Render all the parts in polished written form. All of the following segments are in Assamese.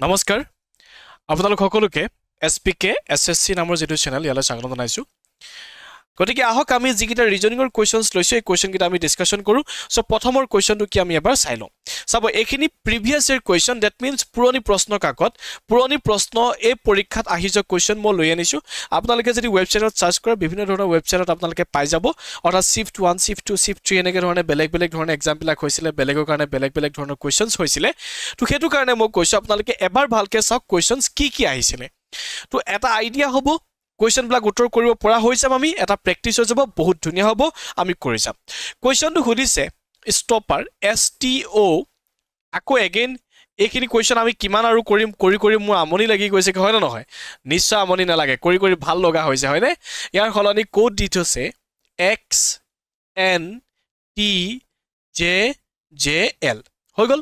নমস্কাৰ, আপোনালোক সকলোকে S P K S S C নামৰ যিটো চেনেল, ইয়ালৈ স্বাগতম জনাইছোঁ। গতিকে আহক, আমি যিকেইটা ৰিজনিঙৰ কুৱেশ্যনছ লৈছোঁ, এই কুৱেশ্যনকেইটা আমি ডিছকাশ্যন কৰোঁ। চ' প্ৰথমৰ কুৱেশ্যনটো কি, আমি এবাৰ চাই লওঁ। চাব, এইখিনি previous year question, that means পুৰণি প্ৰশ্ন কাকত, পুৰণি প্ৰশ্ন, এই পৰীক্ষাত আহি যোৱা কুৱেশ্যন মই লৈ আনিছোঁ। আপোনালোকে যদি ৱেবছাইটত চাৰ্চ কৰে, বিভিন্ন ধৰণৰ ৱেবছাইটত আপোনালোকে পাই যাব। অৰ্থাৎ shift 1, shift 2, shift 3, এনেকৈ ধৰণে বেলেগ বেলেগ ধৰণে এক্সামবিলাক হৈছিলে, বেলেগৰ কাৰণে বেলেগ বেলেগ ধৰণৰ কুৱেশ্যনছ হৈছিলে। তো সেইটো কাৰণে মই কৈছোঁ, আপোনালোকে এবাৰ ভালকৈ চাওক কুৱেশ্যনছ কি কি আহিছিলে। তো এটা আইডিয়া হ'ব, কুৱেশ্যনবিলাক উত্তৰ কৰিব পৰা হৈ যাম আমি, এটা প্ৰেক্টিচ হৈ যাব, বহুত ধুনীয়া হ'ব, আমি কৰি যাম। কুৱেশ্যনটো সুধিছে ষ্টপাৰ, এছ টি অ'। আকৌ এগেইন এইখিনি কুৱেশ্যন আমি কিমান আৰু কৰিম? কৰি কৰি মোৰ আমনি লাগি গৈছে, হয়নে নহয়? নিশ্চয় আমনি নালাগে, কৰি কৰি ভাল লগা হৈছে, হয়নে? ইয়াৰ সলনি ক'ড দি থৈছে x N T J J L হৈ গ'ল।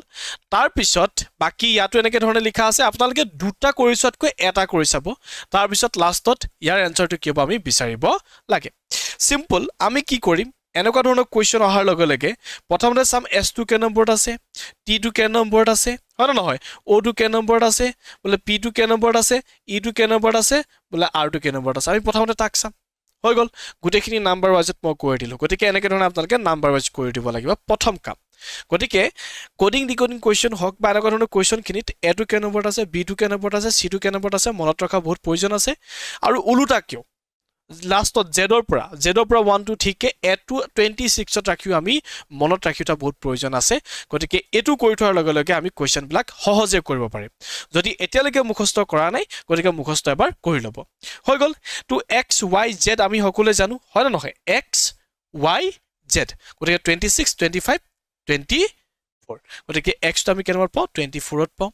তাৰপিছত বাকী ইয়াতো এনেকৈ ধৰণে লিখা আছে। আপোনালোকে দুটা কৰি চোৱাতকৈ এটা কৰি চাব। তাৰপিছত লাষ্টত ইয়াৰ এনচাৰটো কি হ'ব, আমি বিচাৰিব লাগে। চিম্পল, আমি কি কৰিম? এনেকুৱা ধৰণৰ কুৱেশ্যন অহাৰ লগে লগে প্ৰথমতে চাম এছটো কেই নম্বৰত আছে, টিটো কেই নম্বৰত আছে, হয় নে নহয়? অ'টো কেই নম্বৰত আছে বোলে, পিটো কেই নম্বৰত আছে, ইটো কেই নম্বৰত আছে বোলে, আৰটো কেই নম্বৰত আছে, আমি প্ৰথমতে তাক চাম। হৈ গ'ল, গোটেইখিনি নাম্বাৰ ৱাইজত মই কৰি দিলোঁ। গতিকে এনেকৈ ধৰণে আপোনালোকে নাম্বাৰ ৱাইজ কৰি দিব লাগিব প্ৰথম কাম। গতিকে ক'ডিং ডিক'ডিং কুৱেশ্যন হওক বা এনেকুৱা ধৰণৰ কুৱেশ্যনখিনিত এটো কেই নম্বৰত আছে, বিটো কেই নম্বৰত আছে, চিটো কেই নম্বৰত আছে, মনত ৰখা বহুত প্ৰয়োজন আছে। আৰু ওলোটা কিয়, লাষ্টত জেডৰ পৰা 1, 2 ঠিকে এটো 26ত ৰাখিও আমি মনত ৰাখি থোৱা বহুত প্ৰয়োজন আছে। গতিকে এইটো কৰি থোৱাৰ লগে লগে আমি কুৱেশ্যনবিলাক সহজে কৰিব পাৰিম। যদি এতিয়ালৈকে মুখস্থ কৰা নাই, গতিকে মুখস্থ এবাৰ কৰি ল'ব। হৈ গ'ল। তো এক্স ৱাই জেড আমি সকলোৱে জানো, হয় নে নহয়? এক্স ৱাই জেড, গতিকে 26, 25, 24। গতিকে এক্সটো আমি কেই নম্বৰত পাওঁ? 24ত পাওঁ।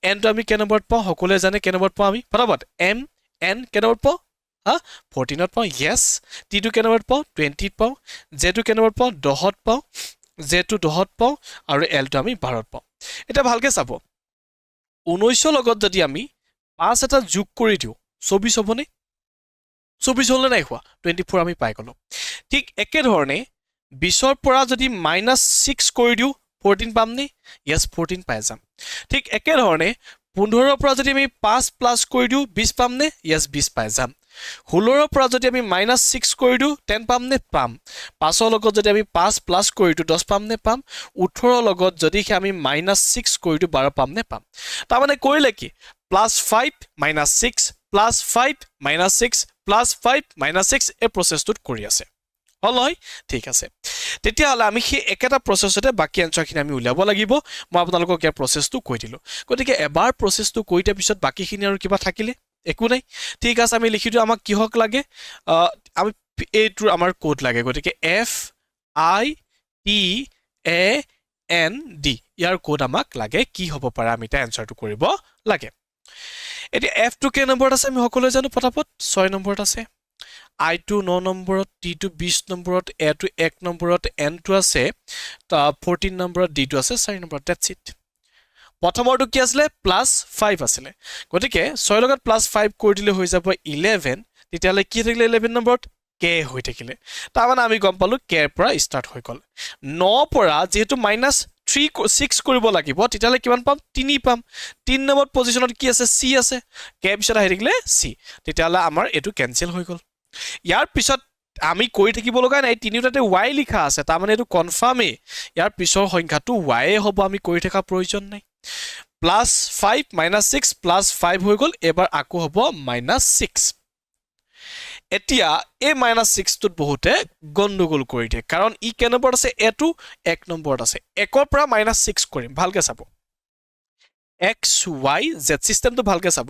এনটো আমি কেই নম্বৰত পাওঁ? সকলোৱে জানে কেই নম্বৰত পাওঁ আমি। ফটাফট, এম এন কেই নম্বৰত পাওঁ? হা, 14ত পাওঁ, য়েছ। টিটো কেই নম্বৰত পাওঁ? 20ত পাওঁ। জেটো কেই নম্বৰত পাওঁ? 10ত পাওঁ। জেটো 10ত পাওঁ আৰু এলটো আমি 12ত পাওঁ। এতিয়া ভালকৈ চাব, 19ৰ লগত যদি আমি পাঁচ এটা যোগ কৰি দিওঁ, 24 হ'বনে? 24 হ'লনে নাই হোৱা? 24 আমি পাই গ'লোঁ। ঠিক একেধৰণে 20ৰ পৰা যদি মাইনাছ 6 কৰি দিওঁ, 14 পামনে? য়েছ, 14 পাই যাম। ঠিক একেধৰণে 15ৰ পৰা যদি আমি পাঁচ প্লাছ কৰি দিওঁ, 20 পামনে? য়েছ, 20 পাই যাম। 16ৰ পৰা যদি আমি মাইনাছ 6 কৰি দিওঁ, 10 পামনে? পাম। পাঁচৰ লগত যদি আমি পাঁচ প্লাছ কৰি দিওঁ, 10 পামনে? পাম। 18ৰ লগত যদি আমি মাইনাছ 6 কৰি দিওঁ, 12 পামনে? পাম। তাৰমানে কৰিলে কি? Plus 5 minus 6, plus 5 minus 6, plus 5 minus 6, এই প্ৰচেছটোত কৰি আছে। হ'ল নহয়? ঠিক আছে। তেতিয়াহ'লে আমি সেই একেটা প্ৰচেছতে বাকী এনচাৰখিনি আমি উলিয়াব লাগিব। মই আপোনালোকক ইয়াৰ প্ৰচেছটো কৈ দিলোঁ। গতিকে এবাৰ প্ৰচেছটো কৰি দিয়াৰ পিছত বাকীখিনি আৰু কিবা থাকিলে একো নাই। ঠিক আছে, আমি লিখি দিওঁ। আমাক কিহক লাগে? আমি এইটোৰ আমাৰ ক'ড লাগে। গতিকে F I T A N D, year code আমাক লাগে। কি হ'ব পাৰে, আমি এতিয়া এনচাৰটো কৰিব লাগে। এতিয়া এফটো কেই নম্বৰত আছে, আমি সকলোৱে জানো ফটাফট, 6 নম্বৰত আছে। আইটো 9 নম্বৰত, টিটো 20 নম্বৰত, এটো 1 নম্বৰত, এনটো আছে 14 নম্বৰত, ডিটো আছে 4 নম্বৰত। That's it. প্ৰথমৰটো কি আছিলে? প্লাছ 5 আছিলে। গতিকে 6ৰ লগত প্লাছ 5 কৰি দিলে হৈ যাব 11। তেতিয়াহ'লে কি থাকিলে? 11 নম্বৰত কে হৈ থাকিলে। তাৰমানে আমি গম পালোঁ কেৰ পৰা ষ্টাৰ্ট হৈ গ'ল। 9 পৰা যিহেতু মাইনাছ 3, 6 কৰিব লাগিব, তেতিয়াহ'লে কিমান পাম? 3 পাম। 3 নম্বৰ পজিশ্যনত কি আছে? চি আছে। কে পিছত আহি থাকিলে চি। তেতিয়াহ'লে আমাৰ এইটো কেঞ্চেল হৈ গ'ল। ইয়াৰ পিছত আমি কৰি থাকিব লগা নাই। তিনিওটাতে ৱাই লিখা আছে, তাৰমানে এইটো কনফাৰ্মেই, ইয়াৰ পিছৰ সংখ্যাটো ৱাইয়ে হ'ব। আমি কৰি থকা প্ৰয়োজন নাই। প্লাছ 5 মাইনাছ 6 প্লাছ 5 হৈ গ'ল। এইবাৰ আকৌ হ'ব মাইনাছ 6। এতিয়া এই মাইনাছ 6টোত বহুতে গণ্ডগোল কৰি দিয়ে, কাৰণ ই কেই নম্বৰত আছে? এটো 1 নম্বৰত আছে। 1ৰ পৰা মাইনাছ 6 কৰিম। ভালকৈ চাব, এক্স ৱাই জেড চিষ্টেমটো ভালকৈ চাব।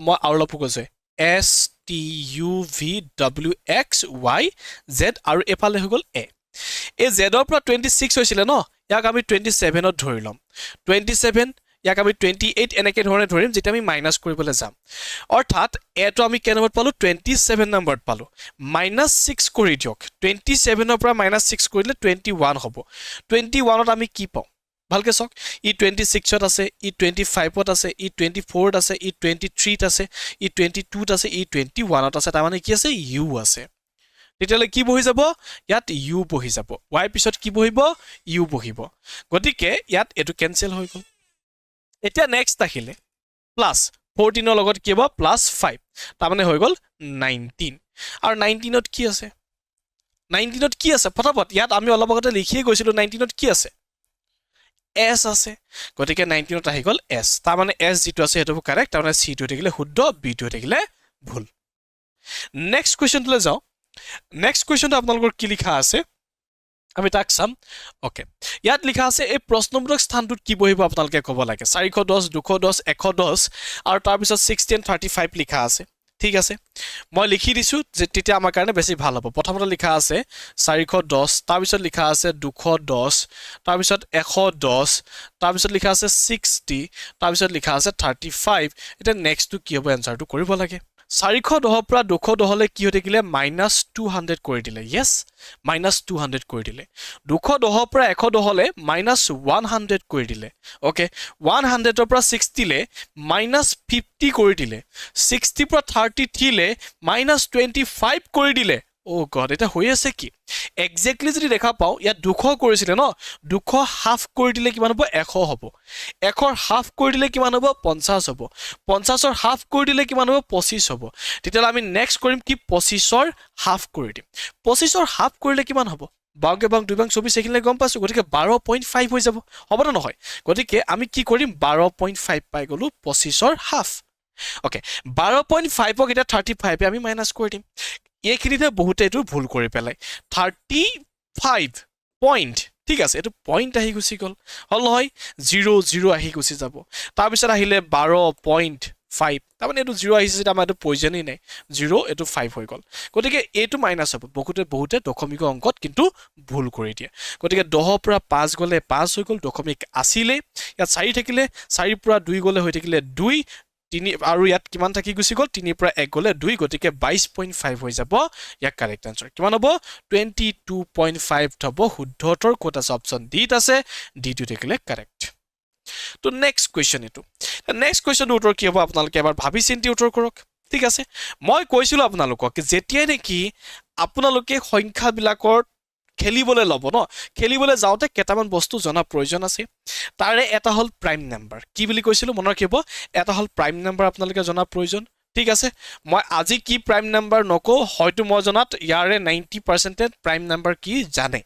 মই আৰু অলপ কৈছোঁ, S T U V W X Y Z আৰু এইফালে হৈ গ'ল এ। এই জেডৰ পৰা 26 হৈছিলে ন, ইয়াক আমি 27ত ধৰি ল'ম। 27, ইয়াক আমি 28, এনেকৈ ধৰণে ধৰিম যেতিয়া আমি মাইনাছ কৰিবলৈ যাম। অৰ্থাৎ এটো আমি কেই নম্বৰত পালোঁ? 27 নম্বৰত পালোঁ। মাইনাছ 6 কৰি দিয়ক। 27ৰ পৰা মাইনাছ 6 কৰি দিলে 21 হ'ব। 21ত আমি কি পাওঁ, ভালকৈ চাওক। ই 26ত আছে, ই 25ত আছে, ই 24ত আছে, ই 23ত আছে, ই 22ত আছে, ই 21ত আছে। তাৰমানে কি আছে? ইউ আছে। তেতিয়াহ'লে কি বহি যাব ইয়াত? ইউ বহি যাব। ৱাইৰ পিছত কি বহিব? ইউ বহিব। গতিকে ইয়াত এইটো কেঞ্চেল হৈ গ'ল। এতিয়া নেক্সট আহিলে প্লাছ 14ৰ লগত কি হ'ব? প্লাছ 5, তাৰমানে হৈ গ'ল 19। আৰু 19ত কি আছে? 19ত কি আছে? ফটাফট, ইয়াত আমি অলপ আগতে লিখিয়ে গৈছিলোঁ, 19ত কি আছে? এছ আছে। গতিকে 19ত আহি গ'ল এছ। তাৰমানে এছ যিটো আছে সেইটো কাৰেক্ট। তাৰমানে চিটো হৈ থাকিলে শুদ্ধ, বিটো হৈ থাকিলে ভুল। নেক্সট কুৱেশ্যনটোলৈ যাওঁ। নেক্সট কুৱেশ্যনটো আপোনালোকৰ কি লিখা আছে, আমি তাক চাম। অ'কে, ইয়াত লিখা আছে, এই প্ৰশ্নবোধক স্থানটোত কি বহিব আপোনালোকে ক'ব লাগে। 410, 210, 110 আৰু তাৰপিছত 60 এণ্ড 35 লিখা আছে। ঠিক আছে, মই লিখি দিছোঁ যে তেতিয়া আমাৰ কাৰণে বেছি ভাল হ'ব। প্ৰথমতে লিখা আছে 410, তাৰপিছত লিখা আছে 210, তাৰপিছত 110, তাৰপিছত লিখা আছে 60, তাৰপিছত লিখা আছে 35। এতিয়া নেক্সটটো কি হ'ব, এনচাৰটো কৰিব লাগে। 410ৰ পৰা 210লৈ কি হৈ থাকিলে? মাইনাছ 200 কৰি দিলে। য়েছ, মাইনাছ 200 কৰি দিলে। 210ৰ পৰা 110লৈ মাইনাছ 100 কৰি দিলে। অ'কে, 100ৰ পৰা 60লৈ মাইনাছ 50 কৰি দিলে। 60ৰ পৰা 33লৈ মাইনাছ 25 কৰি দিলে। অ' গড, এতিয়া হৈ আছে কি? একজেক্টলি যদি দেখা পাওঁ, ইয়াত 200 কৰিছিলে ন? 200 হাফ কৰি দিলে কিমান হ'ব? 100 হ'ব। 100ৰ হাফ কৰি দিলে কিমান হ'ব? 50 হ'ব। 50ৰ হাফ কৰি দিলে কিমান হ'ব? 25 হ'ব। তেতিয়াহ'লে আমি নেক্সট কৰিম কি? 25ৰ হাফ কৰি দিম। 25ৰ হাফ কৰিলে কিমান হ'ব? বাওঁকে বাওঁ, দুই বাং 24, এইখিনিলে গম পাইছোঁ। গতিকে 12.5 হৈ যাব, হ'বনে নহয়? গতিকে আমি কি কৰিম? 12.5 পাই গ'লোঁ 25ৰ হাফ। অ'কে, 12.5ক এতিয়া 35-এ আমি মাইনাছ কৰি দিম। এইখিনিতে বহুতে এইটো ভুল কৰি পেলায়। 35 পইণ্ট, ঠিক আছে, এইটো পইণ্ট আহি গুচি গ'ল, হ'ল নহয়? জিৰ' জিৰ' আহি গুচি যাব। তাৰপিছত আহিলে 12.5। তাৰমানে এইটো জিৰ' আহিছে যেতিয়া আমাৰ এইটো প্ৰয়োজনেই নাই। জিৰ', এইটো 5 হৈ গ'ল। গতিকে এইটো মাইনাছ হ'ব। বহুতে বহুতে দশমিক অংকত কিন্তু ভুল কৰি দিয়ে। গতিকে 10ৰ পৰা 5 গ'লে 5 হৈ গ'ল, দশমিক আছিলেই। ইয়াত 4 থাকিলে, 4ৰ পৰা 2 গ'লে হৈ থাকিলে 2, 3 আৰু ইয়াত কিমান থাকি গুচি গ'ল? 3ৰ পৰা 1 গ'লে 2। গতিকে 22.5 হৈ যাব ইয়াৰ কাৰেক্ট এনচাৰ। কিমান হ'ব? 22.5 হ'ব। শুদ্ধ উত্তৰ ক'ত আছে? অপশ্যন ডিত আছে। ডিটো থাকিলে কাৰেক্ট। তো নেক্সট কুৱেশ্যন এইটো। নেক্সট কুৱেশ্যনটোৰ উত্তৰ কি হ'ব, আপোনালোকে এবাৰ ভাবি চিন্তি উত্তৰ কৰক। ঠিক আছে, মই কৈছিলোঁ আপোনালোকক, যেতিয়াই নেকি আপোনালোকে সংখ্যাবিলাকৰ খেলিবলৈ ল'ব ন, খেলিবলৈ যাওঁতে কেইটামান বস্তু জনা প্ৰয়োজন আছে। তাৰে এটা হ'ল প্ৰাইম নাম্বাৰ। কি বুলি কৈছিলোঁ, মনত ৰাখিব, এটা হ'ল প্ৰাইম নাম্বাৰ আপোনালোকে জনা প্ৰয়োজন। ঠিক আছে, মই আজি কি প্ৰাইম নাম্বাৰ নকওঁ। হয়তো মই জনাত ইয়াৰে 90%-এ প্ৰাইম নাম্বাৰ কি জানে।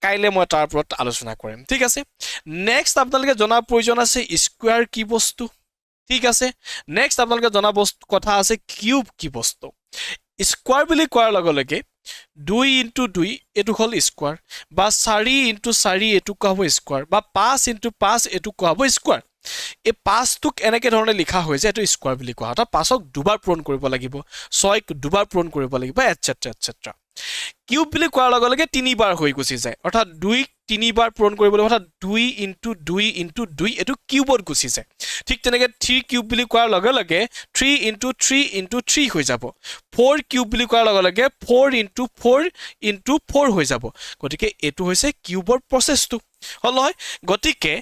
কাইলৈ মই তাৰ ওপৰত আলোচনা কৰিম। ঠিক আছে, নেক্সট আপোনালোকে জনা প্ৰয়োজন আছে স্কুৱাৰ কি বস্তু। ঠিক আছে, নেক্সট আপোনালোকে জনা বস্তু কথা আছে কিউব কি বস্তু। স্কুৱাৰ বুলি কোৱাৰ লগে লগে 2 ইনটু 2 এইটো হ'ল স্কুৱাৰ, বা 4 ইনটু 4 এইটো কোৱা হ'ব স্কুৱাৰ, বা 5 ইনটু 5 এইটো কোৱা হ'ব স্কুৱাৰ। এই 5টোক এনেকৈ ধৰণে লিখা হৈ যায়, এইটো স্কুৱাৰ বুলি কোৱা হয়। অৰ্থাৎ 5ক দুবাৰ পূৰণ কৰিব লাগিব, 6ক দুবাৰ পূৰণ কৰিব লাগিব, এটচেট্ৰা এটচেট্ৰা। কিউব বুলি কোৱাৰ লগে লগে তিনিবাৰ হৈ গুচি যায়। অৰ্থাৎ 2ক তিনিবাৰ পূৰণ কৰিব লাগিব, অৰ্থাৎ 2 ইনটু 2 ইনটু 2 এইটো কিউবত গুচি যায়। ঠিক তেনেকৈ 3 কিউব বুলি কোৱাৰ লগে লগে 3 ইনটু 3 ইনটু 3 হৈ যাব। 4 কিউব বুলি কোৱাৰ লগে লগে 4 ইনটু 4 ইনটু 4 হৈ যাব। গতিকে এইটো হৈছে কিউবৰ প্ৰচেছটো, হ'ল নহয়? গতিকে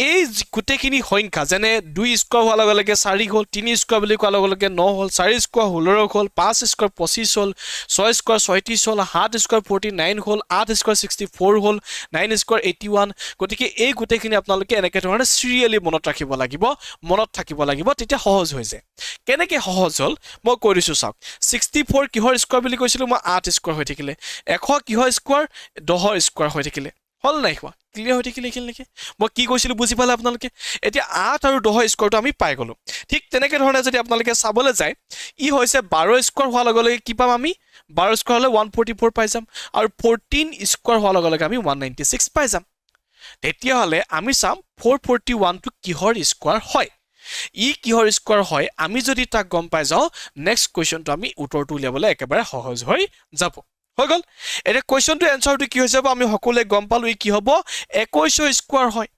এই গোটেইখিনি সংখ্যা, যেনে 2 স্কোৱাৰ হোৱাৰ লগে লগে 4 হ'ল, 3 স্কোৱাৰ বুলি কোৱাৰ লগে লগে 9 হ'ল, 4 স্কোৱাৰ 16 হ'ল, 5 স্কোৱাৰ 25 হ'ল, 6 স্কোৱাৰ 36 হ'ল, 7 স্কোৱাৰ 49 হ'ল, 8 স্কোৱাৰ 64 হ'ল, 9 স্কোৱাৰ 81। গতিকে এই গোটেইখিনি আপোনালোকে এনেকৈ ধৰণে চিৰিয়েলি মনত ৰাখিব লাগিব, মনত থাকিব লাগিব, তেতিয়া সহজ হৈ যায়। কেনেকৈ সহজ হ'ল মই কৈ দিছোঁ, চাওক। 64 কিহৰ স্কোৱাৰ বুলি কৈছিলোঁ মই? 8 স্কোৱাৰ হৈ থাকিলে। 100 কিহৰ স্কোৱাৰ? 10ৰ স্কোৱাৰ হৈ থাকিলে। হ'ল নাই হোৱা? ক্লিয়াৰ হৈ থাকিলে এইখিনিলৈকে? মই কি কৈছিলোঁ বুজি পালে আপোনালোকে? এতিয়া 8 আৰু 10ৰ স্কোৱাৰটো আমি পাই গ'লোঁ। ঠিক তেনেকৈ ধৰণে যদি আপোনালোকে চাবলৈ যায়, ই হৈছে 12 স্কোৱাৰ হোৱাৰ লগে লগে কি পাম আমি? 12 স্কোৱাৰ হ'লে 144 পাই যাম আৰু 14 স্কোৱাৰ হোৱাৰ লগে লগে আমি 196 পাই যাম। তেতিয়াহ'লে আমি চাম 441টো কিহৰ স্কোৱাৰ হয়। ই কিহৰ স্কোৱাৰ হয় আমি যদি তাক গম পাই যাওঁ, নেক্সট কুৱেশ্যনটো আমি উত্তৰটো উলিয়াবলৈ একেবাৰে সহজ হৈ যাব। হৈ গ'ল। এতিয়া কুৱেশ্যনটো এনচাৰটো কি হৈ যাব, আমি সকলোৱে গম পালোঁ। ই কি হ'ব? 21ৰ স্কোৱাৰ হয়।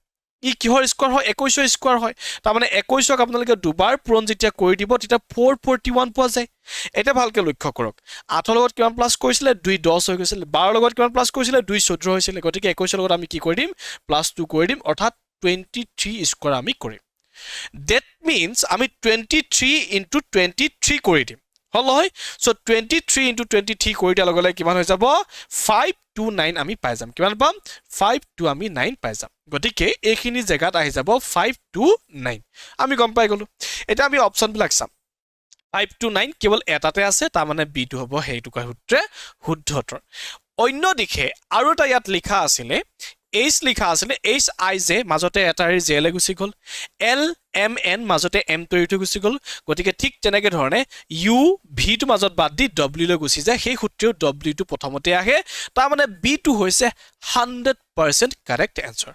ই কিহৰ স্কোৱাৰ হয়? 21ৰ স্কোৱাৰ হয়। তাৰমানে 21ক আপোনালোকে দুবাৰ পূৰণ যেতিয়া কৰি দিব, তেতিয়া 441 পোৱা যায়। এতিয়া ভালকৈ লক্ষ্য কৰক, 8ৰ লগত কিমান প্লাছ কৰিছিলে? 2, 10 হৈ গৈছিলে। 12ৰ লগত কিমান প্লাছ কৰিছিলে? 2, 14 হৈছিলে। গতিকে 21ৰ লগত আমি কি কৰি দিম? প্লাছ 2 কৰি দিম, অৰ্থাৎ 23 স্কোৱাৰ আমি কৰিম। That means আমি 23 ইনটু 23 কৰি দিম, হ'ল নহয়? চ' 23 ইনটু 23 কৰি দিয়াৰ লগে লগে কিমান হৈ যাব? 529 আমি পাই যাম। কিমান পাম? 5 2 আমি 9 পাই যাম। গতিকে এইখিনি জেগাত আহি যাব 529। আমি গম পাই গ'লোঁ। এতিয়া আমি অপশ্যনবিলাক চাম। 5 2 9 কেৱল এটাতে আছে, তাৰমানে বিটো হ'ব সেইটো সূত্ৰে শুদ্ধ উত্তৰ। অন্য দিশে আৰু এটা ইয়াত লিখা আছিলে, এইচ লিখা আছিলে, এইচ আই জে, মাজতে এটা এৰি জেলে গুচি গ'ল। এল এম এন, মাজতে এমটো এৰি থৈ গুচি গ'ল। গতিকে ঠিক তেনেকে ধৰণে ইউ ভিটো মাজত বাদ দি ডব্লিউলৈ গুচি যায়। সেই সূত্ৰেও ডব্লিউটো প্ৰথমতে আহে, তাৰমানে বিটো হৈছে 100% কাৰেক্ট এনচাৰ।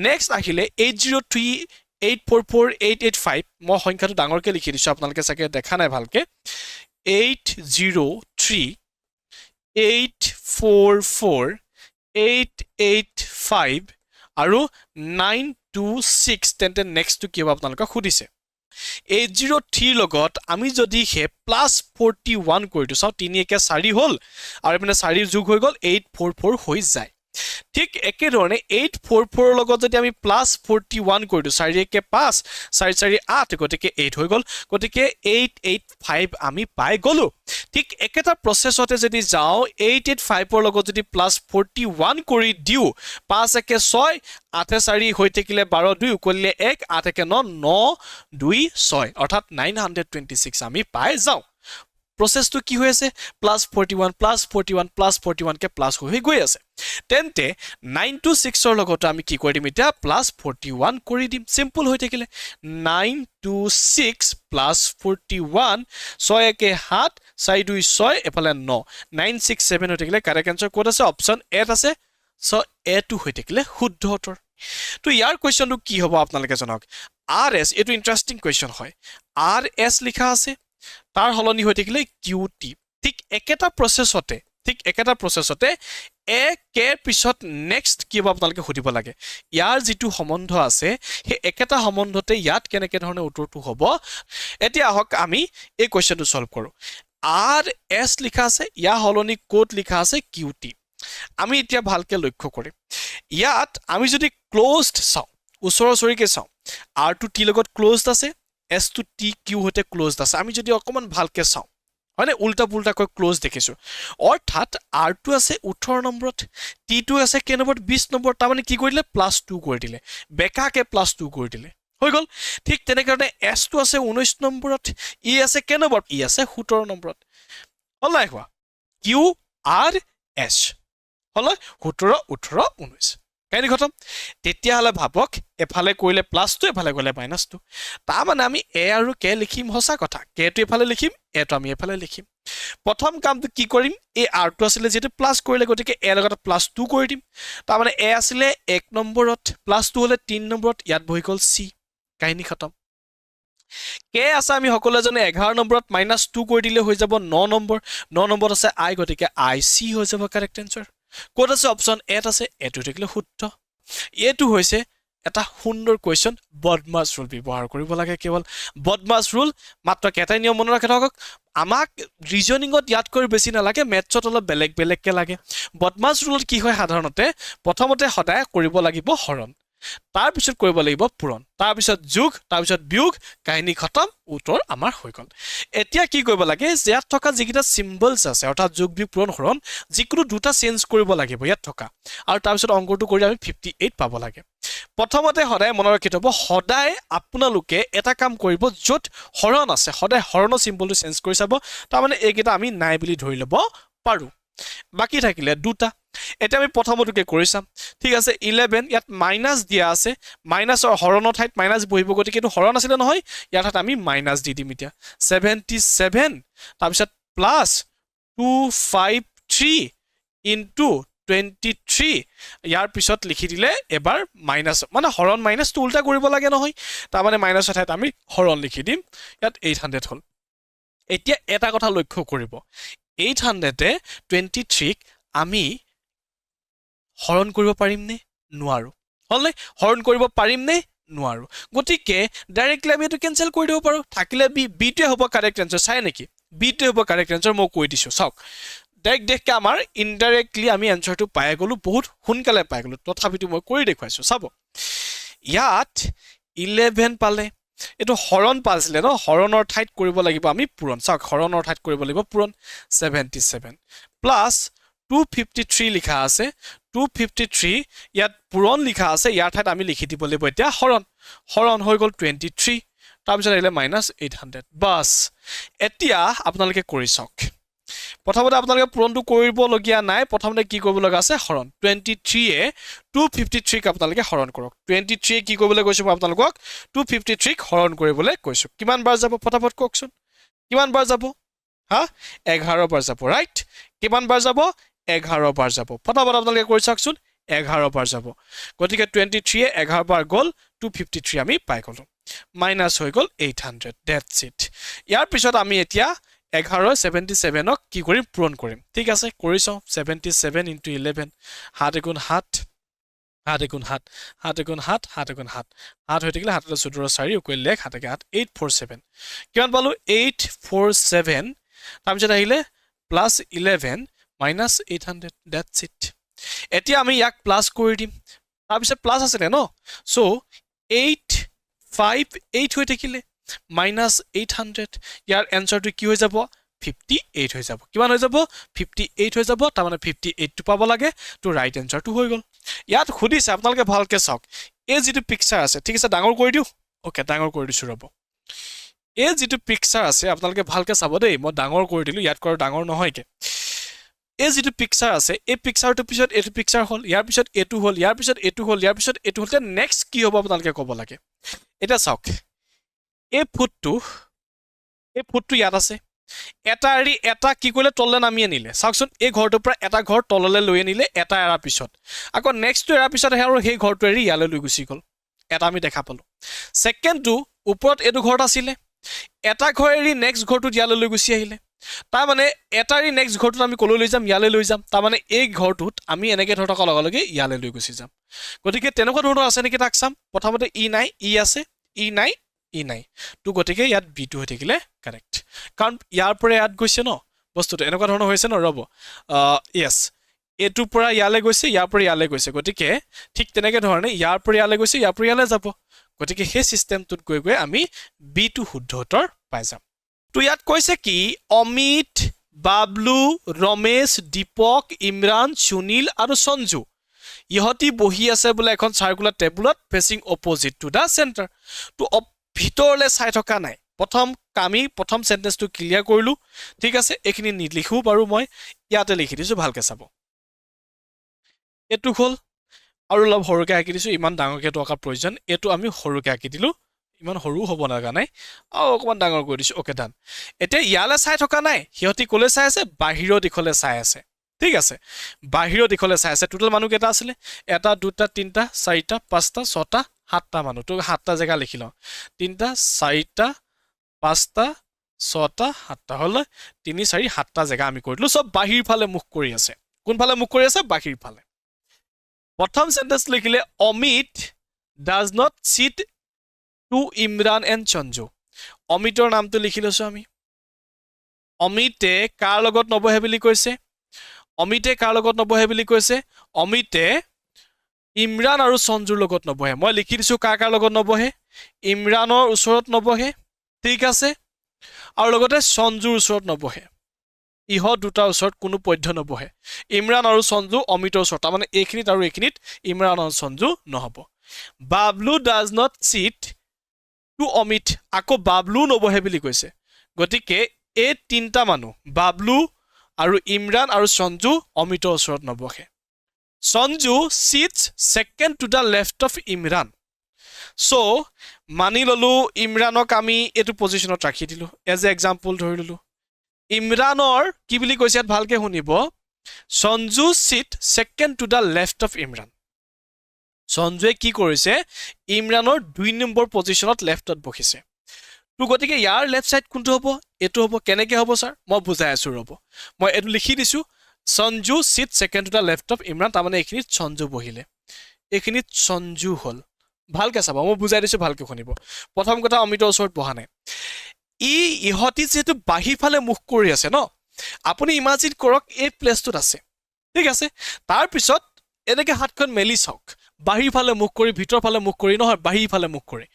নেক্সট আহিলে 803844885। মই সংখ্যাটো ডাঙৰকৈ লিখি দিছোঁ, আপোনালোকে চাগে দেখা নাই ভালকে। 803844885 আৰু 926। তেন্তে নেক্সটটো কি হ'ব আপোনালোকক সুধিছে। 803ৰ লগত আমি যদিহে প্লাছ 41 কৰি দিওঁ, চাওঁ, তিনি একে চাৰি হ'ল আৰু এইপিনে চাৰি যোগ হৈ গ'ল, 844 হৈ যায়। ঠিক একেধৰণে 844ৰ লগত যদি আমি প্লাছ 41 কৰি দিওঁ, চাৰি একে পাঁচ, চাৰি চাৰি আঠ, গতিকে এইট হৈ গ'ল। গতিকে 885 আমি পাই গ'লোঁ। ঠিক একেটা প্ৰচেছতে যদি যাওঁ, 885ৰ লগত যদি প্লাছ 41 কৰি দিওঁ, পাঁচ একে ছয়, আঠে চাৰি হৈ থাকিলে 12, দুই উকলিলে এক, আঠ একে ন, ন দুই ছয়, অৰ্থাৎ 926 আমি পাই যাওঁ। প্ৰচেছটো কি হৈ আছে? Plus 41, plus 41, plus 41কৈ plus হৈ হৈ গৈ আছে। তেন্তে 926ৰ লগতো আমি কি কৰি দিম এতিয়া? প্লাছ 41 কৰি দিম। চিম্পুল হৈ থাকিলে 926 প্লাছ 41, ছয় একে সাত, চাৰি দুই ছয়, এফালে ন, 967 হৈ থাকিলে। কাৰেক্ট এনচাৰ ক'ত আছে? অপশ্যন এত আছে। চ' এটো হৈ থাকিলে শুদ্ধ উত্তৰ। তো ইয়াৰ কুৱেশ্যনটো কি হ'ব আপোনালোকে জনাওক। আৰ এছ, এইটো ইণ্টাৰেষ্টিং কুৱেশ্যন হয়। আৰ এছ লিখা আছে, তাৰ সলনি হৈ থাকিলে কিউ টি। ঠিক একেটা প্ৰচেছতে এ কেৰ পিছত নেক্সট কি হ'ব আপোনালোকে সুধিব লাগে। ইয়াৰ যিটো সম্বন্ধ আছে, সেই একেটা সম্বন্ধতে ইয়াত কেনেকে ধৰণে উত্তৰটো হ'ব। এতিয়া আহক আমি এই কুৱেশ্যনটো ছল্ভ কৰোঁ। আৰ এছ লিখা আছে, ইয়াৰ সলনি ক'ত লিখা আছে? Q T. আমি এতিয়া ভালকে লক্ষ্য কৰিম। ইয়াত আমি যদি ক্ল'জড চাওঁ, ওচৰা ওচৰিকৈ চাওঁ, আৰটো টিৰ লগত ক্ল'জড আছে, এছটো টি কিউ সৈতে ক্ল'জড আছে। আমি যদি অকণমান ভালকে চাওঁ, হয়নে, উল্টা পুল্টাকৈ ক্ল'জ দেখিছোঁ। অৰ্থাৎ আৰটো আছে 18 নম্বৰত, টিটো আছে কেই নম্বৰত? 20 নম্বৰত। তাৰমানে কি কৰি দিলে? প্লাছ টু কৰি দিলে, বেকাকে প্লাছ টু কৰি দিলে, হৈ গ'ল। ঠিক তেনেধৰণে এছটো আছে 19 নম্বৰত, ই আছে কেই নম্বৰত? ই আছে 17 নম্বৰত। হ'ল নাই হোৱা? কিউ আৰ এছ হ'ল 17, 18, 19, কাহিনী খতম। তেতিয়াহ'লে ভাবক, এফালে কৰিলে প্লাছটো, এফালে কৰিলে মাইনাছটো। তাৰমানে আমি এ আৰু কে লিখিম। সঁচা কথা, কেটো এফালে লিখিম, এটো আমি এফালে লিখিম। প্ৰথম কামটো কি কৰিম? এই আৰটো আছিলে যিহেতু প্লাছ কৰিলে, গতিকে এ লগত প্লাছ টু কৰি দিম। তাৰমানে এ আছিলে 1 নম্বৰত, প্লাছ টু হ'লে 3 নম্বৰত, ইয়াত বহি গ'ল চি। কাহিনী খতম। কে আছে আমি সকলোৱে জানো 11 নম্বৰত, মাইনাছ টু কৰি দিলে হৈ যাব ন নম্বৰ। ন নম্বৰত আছে আই, গতিকে I C হৈ যাব। কাৰেক্ট এনচাৰ ক'ত আছে? অপশ্যন এত আছে। এটো থাকিলে শুদ্ধ। এইটো হৈছে এটা সুন্দৰ কুৱেশ্যন। বদমাছ ৰুল ব্যৱহাৰ কৰিব লাগে কেৱল। বদমাছ ৰুল মাত্ৰ কেইটাই নিয়ম মনত ৰাখি থাকক। আমাক ৰিজনিঙত ইয়াতকৈ বেছি নালাগে, মেথছত অলপ বেলেগ বেলেগকৈ লাগে। বদমাছ ৰুলত কি হয়? সাধাৰণতে প্ৰথমতে সদায় কৰিব লাগিব হৰণ, তাৰপিছত কৰিব লাগিব পূৰণ, তাৰপিছত যোগ, তাৰপিছত বিয়োগ। কাহিনী খতম, উত্তৰ আমাৰ হৈ গ'ল। এতিয়া কি কৰিব লাগে? ইয়াত থকা যিকেইটা চিম্বলছ আছে, অৰ্থাৎ যোগ, বিয়োগ, পূৰণ, হৰণ, যিকোনো দুটা চেঞ্জ কৰিব লাগিব ইয়াত থকা আৰু তাৰপিছত অংকটো কৰি আমি 58 পাব লাগে। প্ৰথমতে সদায় মনত ৰাখি থ'ব, সদায় আপোনালোকে এটা কাম কৰিব, য'ত হৰণ আছে সদায় হৰণৰ চিম্বলটো চেঞ্জ কৰি চাব। তাৰমানে এইকেইটা আমি নাই বুলি ধৰি ল'ব পাৰোঁ। বাকী থাকিলে দুটা। এতিয়া আমি প্ৰথমটোকে কৰি চাম। ঠিক আছে, 11, ইয়াত মাইনাছ দিয়া আছে, মাইনাছৰ হৰণৰ ঠাইত মাইনাছ বহিব। গতিকে এইটো হৰণ আছিলে নহয়, ইয়াৰ ঠাইত আমি মাইনাছ দি দিম। এতিয়া 77, তাৰপিছত প্লাছ 253 ইনটু 23। ইয়াৰ পিছত লিখি দিলে এবাৰ মাইনাছ, মানে হৰণ মাইনাছটো উল্টা কৰিব লাগে নহয়। তাৰমানে মাইনাছৰ ঠাইত আমি হৰণ লিখি দিম। ইয়াত 800 হ'ল। এতিয়া এটা কথা লক্ষ্য কৰিব, 800-এ 23ক আমি হৰণ কৰিব পাৰিমনে? নোৱাৰোঁ। হ'লনে? হৰণ কৰিব পাৰিমনে? নোৱাৰোঁ। গতিকে ডাইৰেক্টলি আমি এইটো কেঞ্চেল কৰি দিব পাৰোঁ। থাকিলে বি, বিটোৱে হ'ব কাৰেক্ট এনচাৰ। চাই নেকি? বিটোৱে হ'ব কাৰেক্ট এনচাৰ, মই কৈ দিছোঁ। চাওক, ডাইৰেক্ট দেখকে আমাৰ ইনডাইৰেক্টলি আমি এনচাৰটো পাই গ'লোঁ, বহুত সোনকালে পাই গ'লোঁ। তথাপিতো মই কৰি দেখুৱাইছোঁ, চাব। ইয়াত 11 পালে, এইটো হৰণ পাইছিলে ন? হৰণৰ ঠাইত কৰিব লাগিব আমি পূৰণ। চাওক, হৰণৰ ঠাইত কৰিব লাগিব পূৰণ। 77 প্লাছ 253 লিখা আছে, 253 ইয়াত পূৰণ লিখা আছে, ইয়াৰ ঠাইত আমি লিখি দিব লাগিব এতিয়া হৰণ। হৰণ হৈ গ'ল 23। তাৰপিছত আহিলে মাইনাছ 800। বাছ, এতিয়া আপোনালোকে কৰি চাওক। প্ৰথমতে আপোনালোকে পূৰণটো কৰিবলগীয়া নাই। প্ৰথমতে কি কৰিব লগা আছে? হৰণ। 23য়ে 253ক আপোনালোকে হৰণ কৰক। 23য়ে কি কৰিবলৈ কৈছোঁ মই আপোনালোকক? 253ক হৰণ কৰিবলৈ কৈছোঁ। কিমান বাৰ যাব ফটাফট কওকচোন, কিমান বাৰ যাব? হা, 11 বাৰ যাব, ৰাইট? কিমান বাৰ যাব? 11 বাৰ যাব। ফটাফট আপোনালোকে কৰি চাওকচোন, 11 বাৰ যাব। গতিকে 23য়ে 11 বাৰ গ'ল, 253 আমি পাই গ'লোঁ, মাইনাছ হৈ গ'ল 800। That's it. ইয়াৰ পিছত আমি এতিয়া 11 77ক কি কৰিম? পূৰণ কৰিম। ঠিক আছে, কৰি চাওঁ। 77 ইণ্টু 11, সাত এগুণ সাত, সাত এগুণ সাত, সাত এগুণ সাত, সাত এগুণ সাত, সাত হৈ থাকিলে সাত এটা 14, চাৰি উকৰিলে এক, সাত একে সাত, 847। কিমান পালোঁ? 847। তাৰপিছত আহিলে প্লাছ 11 মাইনাছ 800। That's it. এতিয়া আমি ইয়াক প্লাছ কৰি দিম। তাৰপিছত প্লাছ আছিলে ন, চ' 858 হৈ থাকিলে মাইনাছ 800। ইয়াৰ এনচাৰটো কি হৈ যাব? 58 হৈ যাব। কিমান হৈ যাব? 58 হৈ যাব। তাৰমানে 58টো পাব লাগে। তো ৰাইট এনচাৰটো হৈ গ'ল। ইয়াত সুধিছে, আপোনালোকে ভালকৈ চাওক, এই যিটো পিকচাৰ আছে, ঠিক আছে, ডাঙৰ কৰি দিওঁ। অ'কে, ডাঙৰ কৰি দিছোঁ, ৰ'ব। এই যিটো পিকচাৰ আছে, আপোনালোকে ভালকৈ চাব দেই। মই ডাঙৰ কৰি দিলোঁ, ইয়াতকৈ আৰু ডাঙৰ নহয়গৈ। এই যিটো পিকচাৰ আছে, এই পিকচাৰটোৰ পিছত এইটো পিকচাৰ হ'ল, ইয়াৰ পিছত এইটো হ'ল, ইয়াৰ পিছত এইটো হ'ল, ইয়াৰ পিছত এইটো হ'ল। এতিয়া নেক্সট কি হ'ব আপোনালোকে ক'ব লাগে। এতিয়া চাওক, এই ফুটটো ইয়াত আছে। এটা এৰি এটা কি কৰিলে? তললৈ নামি আনিলে। চাওকচোন, এই ঘৰটোৰ পৰা এটা ঘৰ তললৈ লৈ আনিলে এটা এৰাৰ পিছত। আকৌ নেক্সটটো এৰাৰ পিছত আৰু সেই ঘৰটো এৰি ইয়ালৈ লৈ গুচি গ'ল। এটা আমি দেখা পালোঁ। ছেকেণ্ডটো ওপৰত এইটো ঘৰত আছিলে, এটা ঘৰ এৰি নেক্সট ঘৰটোত ইয়ালৈ লৈ গুচি আহিলে। তাৰমানে এটা এৰি নেক্সট ঘৰটোত আমি ক'লৈ লৈ যাম? ইয়ালৈ লৈ যাম। তাৰমানে এই ঘৰটোত আমি এনেকৈ ধৰি থকাৰ লগে লগে ইয়ালৈ লৈ গুচি যাম। গতিকে তেনেকুৱা ধৰণৰ আছে নেকি তাক চাম। প্ৰথমতে ই নাই, ই আছে, ই নাই, ই নাই। তো গতিকে ইয়াত বিটো হৈ থাকিলে কাৰেক্ট, কাৰণ ইয়াৰ পৰা ইয়াত গৈছে ন বস্তুটো। এনেকুৱা ধৰণৰ হৈছে ন? ৰ'ব, য়েছ, এইটোৰ পৰা ইয়ালৈ গৈছে, ইয়াৰ পৰা ইয়ালৈ গৈছে। গতিকে ঠিক তেনেকৈ ধৰণে ইয়াৰ পৰা ইয়ালৈ গৈছে, ইয়াৰ পৰা ইয়ালৈ যাব। গতিকে সেই ছিষ্টেমটোত গৈ গৈ আমি বিটো শুদ্ধ উত্তৰ পাই যাম। তো ইয়াত কৈছে কি? অমিত, বাবলু, ৰমেশ, দীপক, ইমৰান, সুনীল আৰু সঞ্জু, ইহঁতি বহি আছে বোলে এখন চাৰ্কুলাৰ টেবুলত, facing opposite to the center। তো ভিতৰলৈ চাই থকা নাই। প্ৰথম আমি প্ৰথম চেণ্টেঞ্চটো ক্লিয়াৰ কৰিলোঁ। ঠিক আছে, এইখিনি নিলিখোঁ বাৰু, মই ইয়াতে লিখি দিছোঁ, ভালকৈ চাব। এইটো হ'ল আৰু অলপ সৰুকৈ আঁকি দিছোঁ, ইমান ডাঙৰকৈ অঁকাৰ প্ৰয়োজন। এইটো আমি সৰুকৈ আঁকি দিলোঁ, ইমান সৰুও হ'ব লগা নাই, আৰু অকণমান ডাঙৰ কৰি দিছোঁ। অ'কে, ডান। এতিয়া ইয়ালৈ চাই থকা নাই, সিহঁতি ক'লৈ চাই আছে? বাহিৰৰ দিশলৈ চাই আছে। ঠিক আছে, বাহিৰৰ দিশলৈ চাই আছে। টোটেল মানুহ কেইটা আছিলে? এটা, দুটা, তিনিটা, চাৰিটা, পাঁচটা, ছটা, সাতটা মানুহ। তো সাতটা জেগা লিখি লওঁ। তিনিটা, চাৰিটা, পাঁচটা, ছটা, সাতটা হ'ল। তিনি, চাৰি, সাতটা জেগা আমি কৰি দিলোঁ। চব বাহিৰ ফালে মুখ কৰি আছে। কোনফালে মুখ কৰি আছে? বাহিৰ ফালে। প্ৰথম চেণ্টেঞ্চ লিখিলে, Amit does not sit to Imran and Sanju। অমিতৰ নামটো লিখি লৈছোঁ আমি। অমিতে কাৰ লগত নবহে বুলি কৈছে? অমিতে কাৰ লগত নবহে বুলি কৈছে? অমিতে ইমৰান আৰু সঞ্জুৰ লগত নবহে। মই লিখি দিছোঁ কাৰ কাৰ লগত নবহে। ইমৰানৰ ওচৰত নবহে, ঠিক আছে, আৰু লগতে সঞ্জুৰ ওচৰত নবহে। ইহঁত দুটাৰ ওচৰত কোনো পধ্য নবহে। ইমৰান আৰু সঞ্জু অমিতৰ ওচৰত, তাৰমানে এইখিনিত আৰু এইখিনিত ইমৰান আৰু সঞ্জু নহ'ব। Bablu does not sit to Amit। আকৌ বাবলু নবহে বুলি কৈছে। গতিকে এই তিনিটা মানুহ, বাবলু আৰু ইমৰান আৰু সঞ্জু, অমিতৰ ওচৰত নবহে। Sanju sits second to the left of Imran। চ' মানি ল'লোঁ ইমৰানক আমি এইটো পজিশ্যনত ৰাখি দিলোঁ, এজ এ এক্সাম্পল ধৰি ল'লোঁ। ইমৰানৰ কি বুলি কৈছে ইয়াত ভালকে শুনিব। Sanju sit second to the left of Imran। সঞ্জুৱে কি কৰিছে? ইমৰানৰ 2 নম্বৰ পজিশ্যনত লেফ্টত বহিছে। তো গতিকে ইয়াৰ লেফ্ট ছাইড কোনটো হ'ব? এইটো হ'ব। কেনেকৈ হ'ব ছাৰ? মই বুজাই আছোঁ, ৰ'ব। মই এইটো লিখি দিছোঁ। Sanju sit second to the left of Imran। তাৰমানে এইখিনিত সঞ্জু বহিলে, এইখিনিত সঞ্জু হ'ল। ভালকে চাব, মই বুজাই দিছোঁ, ভালকে শুনিব। প্ৰথম কথা, অমিতৰ ওচৰত বহা নাই ই। ইহঁতি যিহেতু বাহিৰ ফালে মুখ কৰি আছে ন, আপুনি ইমাজিন কৰক এই প্লেচটোত আছে, ঠিক আছে। তাৰপিছত এনেকৈ হাতখন মেলি চাওক, বাহিৰ ফালে মুখ কৰি, ভিতৰ ফালে মুখ কৰি নহয়, বাহিৰ ফালে মুখ কৰি।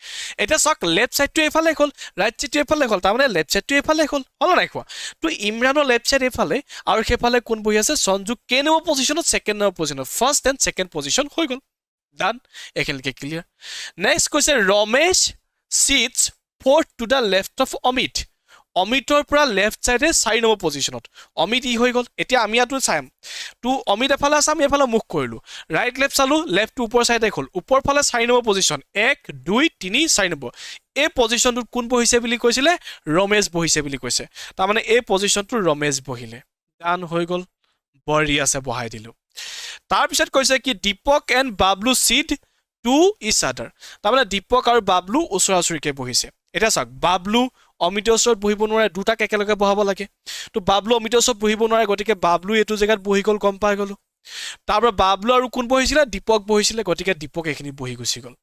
এতিয়া চাওক, লেফ্ট ছাইডটো এইফালে হ'ল, ৰাইট ছাইডটো এইফালে হ'ল, তাৰমানে লেফ্ট ছাইডটো এইফালে হ'ল। হ'ল নাই খোৱা? তো ইমৰানৰ লেফ্ট ছাইড এইফালে আৰু সেইফালে কোন বহি আছে? সঞ্জু। কেই নম্বৰ পজিশ্যনত? ছেকেণ্ড নম্বৰ পজিশ্যনত। ফাৰ্ষ্ট এণ্ড ছেকেণ্ড পজিশ্যন হৈ গ'ল। ডান, এইখিনিলৈকে ক্লিয়াৰ। নেক্সট কৈছে, Ramesh sits fourth to the left of Imran। Fourth to the left of Amit. অমিতৰ পৰা লেফ্ট ছাইডে চাৰি নম্বৰ পজিশ্যনত অমিত ই হৈ গ'ল। এতিয়া আমি ইয়াতো চাম তো, অমিত এফালে আছে, আমি এফালে মুখ কৰিলোঁ, ৰাইট লেফ্ট চালোঁ, লেফ্টটো ওপৰ ছাইডে গ'ল। ওপৰ ফালে চাৰি নম্বৰ পজিশ্যন, এক, দুই, তিনি, চাৰি নম্বৰ। এই পজিশ্যনটোত কোন বহিছে বুলি কৈছিলে? ৰমেশ বহিছে বুলি কৈছে। তাৰমানে এই পজিশ্যনটো ৰমেশ বহিলে। ডান হৈ গ'ল, বঢ়িয়াছে বহাই দিলোঁ। তাৰপিছত কৈছে কি? Deepak and Bablu sit to each other. তাৰমানে দীপক আৰু বাবলু ওচৰা ওচৰিকৈ বহিছে। এতিয়া চাওক, বাবলু অমিতৰ ওচৰত বহিব নোৱাৰে, দুটাক একেলগে বহাব লাগে। তো বাবলু অমিতৰ ওচৰত বহিব নোৱাৰে, গতিকে বাবলু এইটো জেগাত বহি গ'ল, গম পাই গ'লো। তাৰপৰা বাবলু আৰু কোন বহিছিলে? দীপক বহিছিলে, গতিকে দীপক এইখিনিত বহি গুচি গ'ল।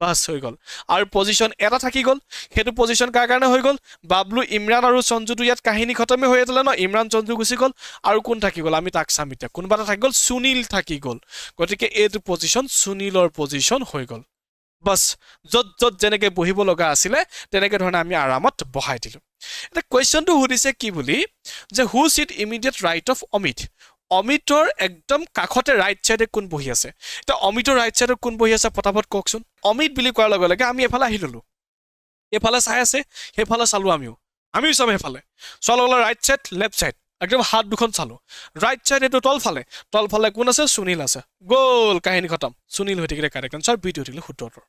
বাছ, হৈ গ'ল। আৰু পজিশ্যন এটা থাকি গ'ল। সেইটো পজিশ্যন কাৰ কাৰণে হৈ গ'ল? বাবলু, ইমৰান আৰু সঞ্জুটো ইয়াত কাহিনী খতমে হৈ আছিলে ন? ইমৰান, সঞ্জু গুচি গ'ল। আৰু কোন থাকি গ'ল? আমি তাক চাম এতিয়া। কোনোবা এটা থাকি গ'ল, সুনীল থাকি গ'ল। গতিকে এইটো পজিশ্যন সুনীলৰ পজিশ্যন হৈ গ'ল। বাছ, য'ত য'ত যেনেকৈ বহিব লগা আছিলে, তেনেকৈ ধৰণে আমি আৰামত বহাই দিলোঁ। এতিয়া কুৱেশ্যনটো সুধিছে কি বুলি যে who sit immediate right of Amit? অমিতৰ একদম কাষতে ৰাইট ছাইডে কোন বহি আছে? এতিয়া অমিতৰ ৰাইট ছাইডত কোন বহি আছে, ফটাফট কওকচোন। অমিত বুলি কোৱাৰ লগে লগে আমি এফালে আহি ল'লোঁ। এইফালে চাই আছে, সেইফালে চালোঁ আমিও। আমিও চাম সেইফালে। চোৱাৰ লগে লগে ৰাইট ছাইড, লেফ্ট ছাইড, একদম হাত দুখন চালোঁ। ৰাইট ছাইড এইটো তলফালে। তলফালে কোন আছে? সুনীল আছে। গ'ল, কাহিনী খতম। সুনীল হৈ থাকিলে কাৰেক্ট আনচাৰ, বিটো হৈ থাকিলে শুদ্ধ উত্তৰ।